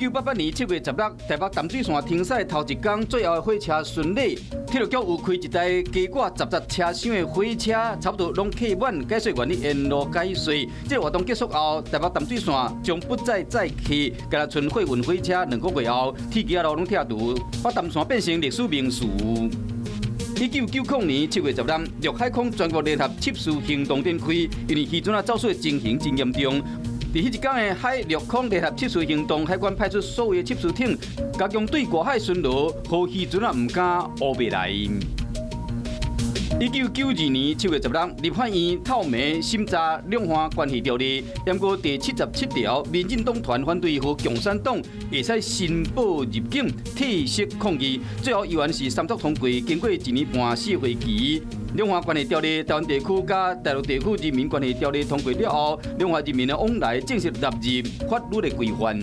1988年7月16，台北淡水線停駛頭一工，最後的火車巡禮，鐵路局有開一台加掛十節車廂的火車，差不多攏客滿，解說員咧沿路解說。這個活動結束後，台北淡水線將不再載客，干焦賰貨運火車2個月後，鐵橋仔路攏拆除，北淡線變成歷史名詞。1990年7月16，陸海空全國聯合緝私行動展開，因為漁船仔走私的情形真嚴重。佇彼一工的海陸空聯合緝私行動，海關派出所有的緝私艇，加強對外海巡邏，予漁船仔毋敢烏白來。1992年7月16，立法院透明審查兩岸關係條例，毋過第77條，民進黨團反對予共產黨會使申報入境退席抗議，最後猶原是三讀通過，經過一年半四會期，兩岸關係條例、臺灣地區佮大陸地區人民關係條例通過了後，兩岸人民的往來正式納入法律的規範。